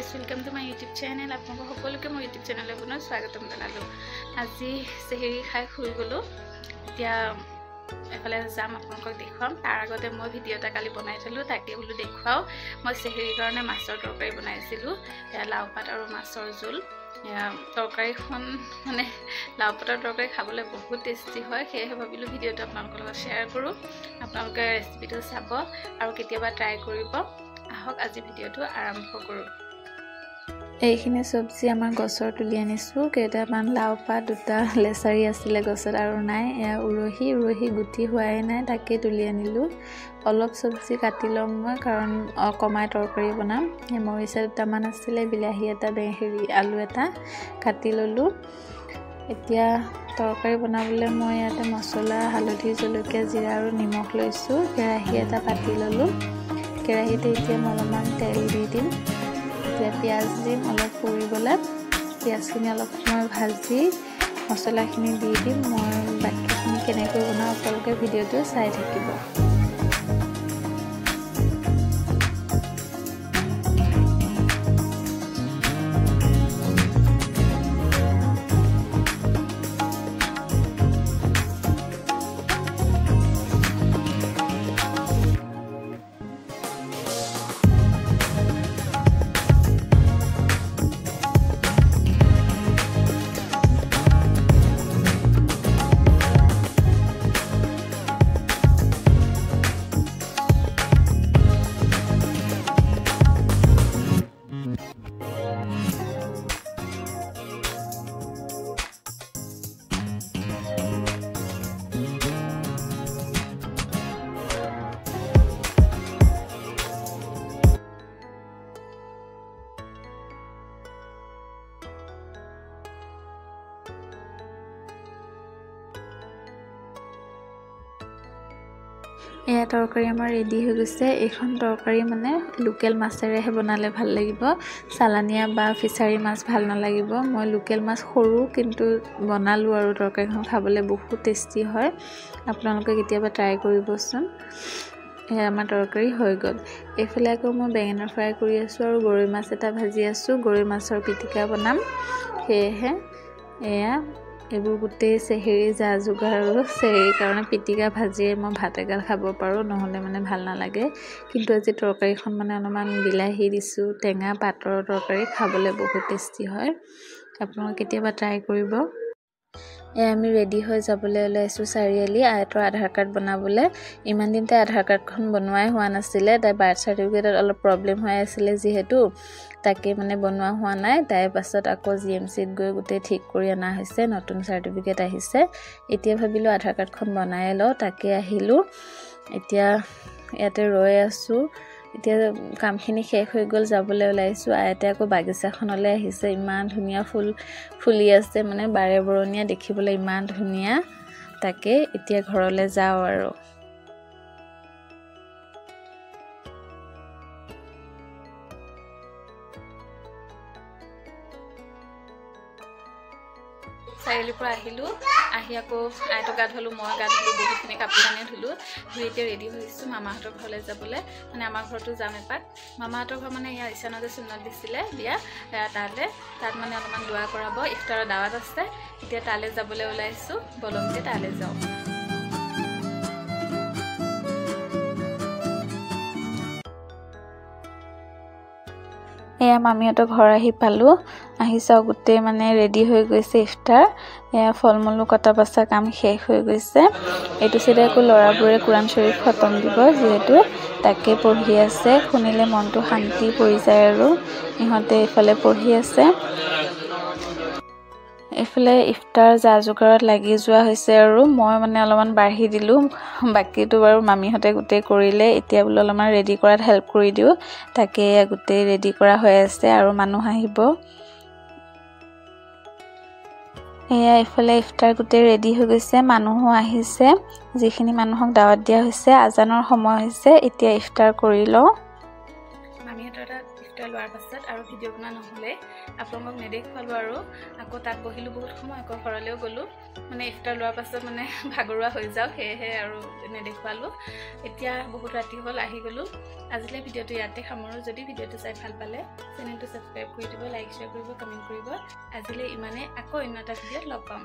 Guys, welcome to my YouTube channel. আপোনালোক সকলোকে মোৰ ইউটিউব চেনেললৈ পুনৰ স্বাগতম জনালোঁ। আজি চেহেৰি খাই শুই গ'লোঁ। এতিয়া এফালে যাম, আপোনালোকক দেখুৱাম। তাৰ আগতে মই ভিডিঅ' এটা কালি বনাই থ'লোঁ, তাকে বোলো দেখুৱাওঁ। মই চেহেৰিৰ কাৰণে মাছৰ তৰকাৰী বনাইছিলোঁ, এয়া লাও পাত আৰু মাছৰ জোল। তৰকাৰীখন মানে লাও পাতৰ তৰকাৰী খাবলৈ বহুত টেষ্টি হয়, সেয়েহে ভাবিলোঁ ভিডিঅ'টো আপোনালোকৰ লগত শ্বেয়াৰ কৰোঁ। আপোনালোকে ৰেচিপিটো চাব আৰু কেতিয়াবা ট্ৰাই কৰিব। আহক আজি ভিডিঅ'টো আৰম্ভ কৰোঁ। এইখিনি চব্জি আমাৰ গছৰ তুলি আনিছোঁ। কেইটামান লাও পাত, দুটা লেচাৰী আছিলে গছত আৰু নাই। এয়া উৰহি, উৰহি গুটি হোৱাই নাই, তাকে তুলি আনিলোঁ। অলপ চব্জি কাটি ল'ম মই, কাৰণ কমাই তৰকাৰী বনাম। মৰিচা দুটামান আছিলে, বিলাহী এটা, হেৰি আলু এটা কাটি ল'লোঁ। এতিয়া তৰকাৰী বনাবলৈ মই ইয়াতে মছলা, হালধি, জলকীয়া, জিৰা আৰু নিমখ লৈছোঁ। কেৰাহী এটা পাতি ল'লোঁ। কেৰাহীতে এতিয়া মই অলপমান তেল দি দিম। এতিয়া পিঁয়াজ দিম অলপ পুৰিবলৈ। পিঁয়াজখিনি অলপ সময় ভাজি মছলাখিনি দি দিম। মই বাকীখিনি কেনেকৈ বনাওঁ আপোনালোকে ভিডিঅ'টো চাই থাকিব। এয়া তৰকাৰী আমাৰ ৰেডি হৈ গৈছে। এইখন তৰকাৰী মানে লোকেল মাছেৰেহে বনালে ভাল লাগিব, চালানীয়া বা ফিচাৰী মাছ ভাল নালাগিব। মই লোকেল মাছ সৰু কিন্তু বনালোঁ আৰু তৰকাৰীখন খাবলৈ বহুত টেষ্টি হয়। আপোনালোকে কেতিয়াবা ট্ৰাই কৰিবচোন। এয়া আমাৰ তৰকাৰী হৈ গ'ল। এইফালে আকৌ মই বেঙেনা ফ্ৰাই কৰি আছোঁ আৰু গৰৈ মাছ এটা ভাজি আছোঁ। গৰৈ মাছৰ পিটিকা বনাম। সেয়েহে এয়া এইবোৰ গোটেই চেহেৰি যা যোগাৰ আৰু চেহেৰিৰ কাৰণে পিটিকা ভাজিয়ে মই ভাত এগাল খাব পাৰোঁ, নহ'লে মানে ভাল নালাগে। কিন্তু আজি তৰকাৰীখন মানে অলপমান বিলাহী দিছোঁ, টেঙা পাতৰ তৰকাৰী খাবলৈ বহুত টেষ্টি হয়। আপোনালোকে কেতিয়াবা ট্ৰাই কৰিব। এয়া আমি ৰেডি হৈ যাবলৈ ওলাইছোঁ চাৰিআলি আয়তৰ আধাৰ কাৰ্ড বনাবলৈ। ইমান দিন তাই আধাৰ কাৰ্ডখন বনোৱাই হোৱা নাছিলে, তাই বাৰ্থ চাৰ্টিফিকেটত অলপ প্ৰব্লেম হৈ আছিলে যিহেতু, তাকে মানে বনোৱা হোৱা নাই। তাইৰ পাছত আকৌ GMCত গৈ গোটেই ঠিক কৰি অনা হৈছে, নতুন চাৰ্টিফিকেট আহিছে। এতিয়া ভাবিলোঁ আধাৰ কাৰ্ডখন বনাই লওঁ, তাকে আহিলোঁ। এতিয়া ইয়াতে ৰৈ আছোঁ। এতিয়া কামখিনি শেষ হৈ গ'ল, যাবলৈ ওলাইছোঁ। আইতে আকৌ বাগিচাখনলৈ আহিছে। ইমান ধুনীয়া ফুল ফুলি আছে, মানে বাৰে বৰণীয়া, দেখিবলৈ ইমান ধুনীয়া। তাকে এতিয়া ঘৰলৈ যাওঁ আৰু। চাৰিআলিৰ পৰা আহিলোঁ, আহি আকৌ আইতক গা ধুলোঁ, মই গা ধুলোঁ, বহুতখিনি কাপোৰ কানি ধুলোঁ। ধুই এতিয়া ৰেডি হৈছোঁ মামাহঁতৰ ঘৰলৈ যাবলৈ। মানে আমাৰ ঘৰতো যাম এপাক। মামাহঁতৰ ঘৰ মানে ইয়াৰ ইছানতে চুন্নত দিছিলে বিয়া, তালৈ তাত মানে অলপমান দোৱা কৰাব, ইফতাৰৰ দাৱাত আছে। এতিয়া তালৈ যাবলৈ ওলাইছোঁ, বলক তালৈ যাওঁ। এয়া মামীহঁতৰ ঘৰ আহি পালোঁ। আহি চাওঁ গোটেই মানে ৰেডি হৈ গৈছে ইফতাৰ। এয়া ফল মূলো কটা বচা কাম শেষ হৈ গৈছে। এইটো চাইডে আকৌ ল'ৰাবোৰে কোৰাণ শ্বৰীফ খতম দিব যিহেতু, তাকে পঢ়ি আছে। শুনিলে মনটো শান্তি পৰি যায় আৰু। ইহঁতে এইফালে পঢ়ি আছে। এইফালে ইফতাৰ যা যোগাৰত লাগি যোৱা হৈছে আৰু। মই মানে অলপমান বাঢ়ি দিলোঁ, বাকীটো বাৰু মামীহঁতে গোটেই কৰিলে। এতিয়া বোলো অলপমান ৰেডি কৰাত হেল্প কৰি দিওঁ, তাকে গোটেই ৰেডি কৰা হৈ আছে আৰু মানুহ আহিব। এয়া এইফালে ইফতাৰ গোটেই ৰেডি হৈ গৈছে, মানুহো আহিছে। যিখিনি মানুহক দাৱাত দিয়া হৈছে, আজানৰ সময় হৈছে, এতিয়া ইফতাৰ কৰি লওঁ। মামীহঁতৰ তাত ইফতাৰ ইফতাৰ লোৱাৰ পাছত আৰু ভিডিঅ' বনোৱা নহ'লে আপোনালোকক নেদেখুৱালোঁ আৰু আকৌ তাত বহিলোঁ বহুত সময়, আকৌ ঘৰলৈও গ'লোঁ। মানে ইফতাৰ লোৱাৰ পাছত মানে ভাগৰুৱা হৈ যাওঁ, সেয়েহে আৰু নেদেখুৱালোঁ। এতিয়া বহুত ৰাতি হ'ল, আহি গ'লোঁ। আজিলৈ ভিডিঅ'টো ইয়াতে সামৰোঁ। যদি ভিডিঅ'টো চাই ভাল পালে চেনেলটো ছাবস্ক্ৰাইব কৰি দিব, লাইক শ্বেয়াৰ কৰিব, কমেণ্ট কৰিব। আজিলৈ ইমানেই, আকৌ অন্য এটা ভিডিঅ'ত লগ পাম।